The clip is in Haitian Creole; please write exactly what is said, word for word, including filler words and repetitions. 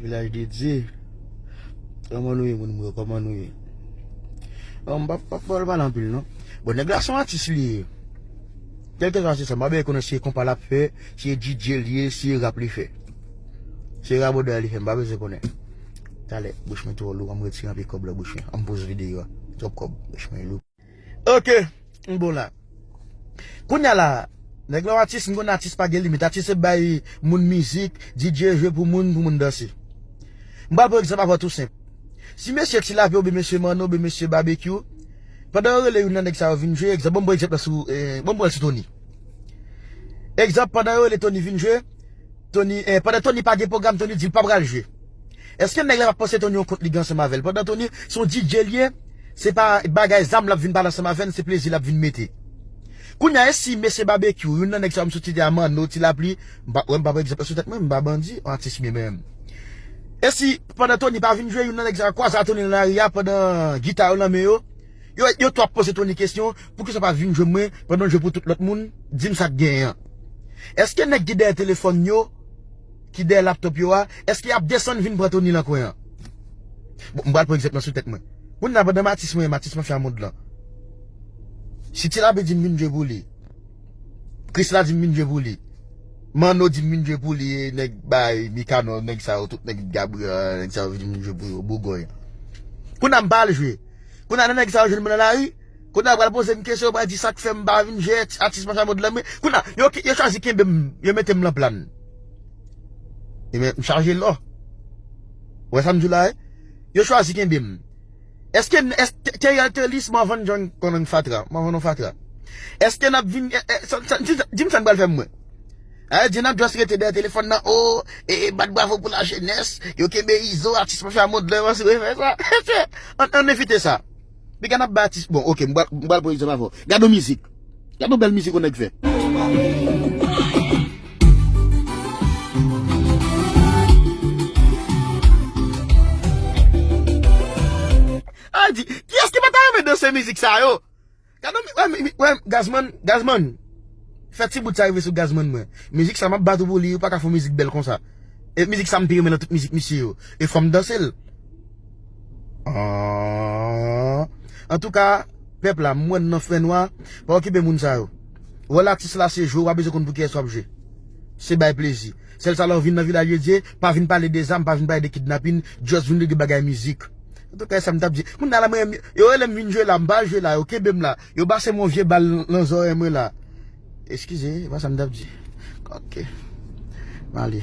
Vilaj de Dye. Kòman nou ye, moun mwen? Kòman nou ye? Bon, m pa, pa, pa pale anpil, non. Bon, nèg la se yon atis li ye. Kèlkeswa se sa, m pa bezwen konnen si e konpa l ap fè, si e D J l ye, si e rap li fè. Si e rabòday li fè, m pa bezwen konnen. Talè, bouch mwen twò lou, an m retire anpil kòb nan bouch mwen. An m poze videyo a. Twòp kòb, bouch mwen lou. Ok, m bon la. Kounye a la, nèg la yon atis, m konn atis pa gen limit. Atis se bay moun mizik, D J jwe pou moun, pou moun danse. M pral pran egzanp avè w tou senp. Si mesye Ti Lapli oubyen mesye Manno oubyen mesye Babekyou, pandan yo rele youn nan nèg sa yo vin jwe, egzanp, ban m pran egzanp la sou, eh, ban m pran l sou Tony. Egzanp, pandan yo rele Tony vin jwe, Tony, eh, pandan Tony pa gen pwogram, Tony di l pa pral jwe. Èske nèg la p ap poste Tony yon kont li gen ansanm avè l? Pandan Tony se yon D J li ye, se pa bagay zam l ap vin pale ansanm avè n, se plezi l ap vin mete. Kounye a, e si mesye Babekyou, youn nan nèg sa yo m sot site a, Manno, Ti Lapli, m pa, wè, m pa pran egzanp sou tèt mwen, m pa bandi, atis m ye menm. E si pandan Tony pa vin jwe, youn nan nèg sa yo kwaze a Tony nan lari a pandan gita yo nan men yo, yo, yo tou ap poze Tony kesyon, pouki sa pa vin jwe mwen pandan w jwe pou tout lòt moun, di m sa k genyen an. Èske nèg ki dèyè telefòn yo, ki dèyè laptòp yo a, èske y ap desann vin pran Tony nan kwen an? Bon, m pral pran egzanp lan sou tèt mwen. Kounye a pandan m atis mwen, m atis mafya mond lan. Si Ti Lapli di m vin jwe pou li, Krisla di m vin jwe pou li, Manno di m vin jwe pou li, e nèg bay, Mikanò, nèg sa yo, tout nèg Gabriel, nèg sa yo vin jwe pou yo, Bougòy. Kounye a m pa al jwe. Kounye a nan nèg sa yo jwenn mwen nan lari, kounye a pral poze m kesyon, pral di sa k fè m pa vin jwe, atis mafya mond lan mwen. Kounye a, yo, yo chwazi kenbe m, yo mete m lan plan. E men, m chaje lò. Ou wè sa m di w la, wi? Yo chwazi kenbe m. Èske, èske Theriel te lis, m a vann John Conan fatra, m a vann yon fatra. Èske n ap vin, e, e, sa, sa, di, di m sa n pral fè mwen. Ayè, di n ap just rete dèyè telefòn nan, o, e, e, bat bravo pou lajenès, yo kenbe Izo, atis mafya mond lan, yo refè sa. Ann, ann evite sa. Piga n ap bay atis, bon, ok, m pral, m pral pran egzanp avè w. Gade yon mizik. Gade yon bèl mizik yon nèg fè. A di, kiyès ki pa ta renmen danse mizik sa yo? Gade yon mi-, wè, mi-, mi-, wè, Gazman, Gazman. Fè ti bout sa rive sou Gazman mwen. Mizik sa m ap bat ou pou li, ou pa ka fè yon mizik bèl konsa. E mizik sa m pi renmen nan tout mizik misye yo. E fò m danse l. Ah. Antouka, pèp la, m wè n nan fènwa, pa okipe moun sa yo. Wòl atis la se jwe, w pa bezwen konn pou kiyès w ap jwe. Se bay plezi. Sèl sa lè w vin nan Vilaj de Dye, pa vin pale de zam, pa vin pale de kidnapin, just vin regle bagay mizik. Antouka, e sa m t ap di. Moun nan la, mwen, yo rele m vin jwe la, m pa jwe la, yo kenbe m la. Yo pase m yon vye bal nan zòrèy mwen la. Eskize, e pa sa m t ap di. Ok. M ale.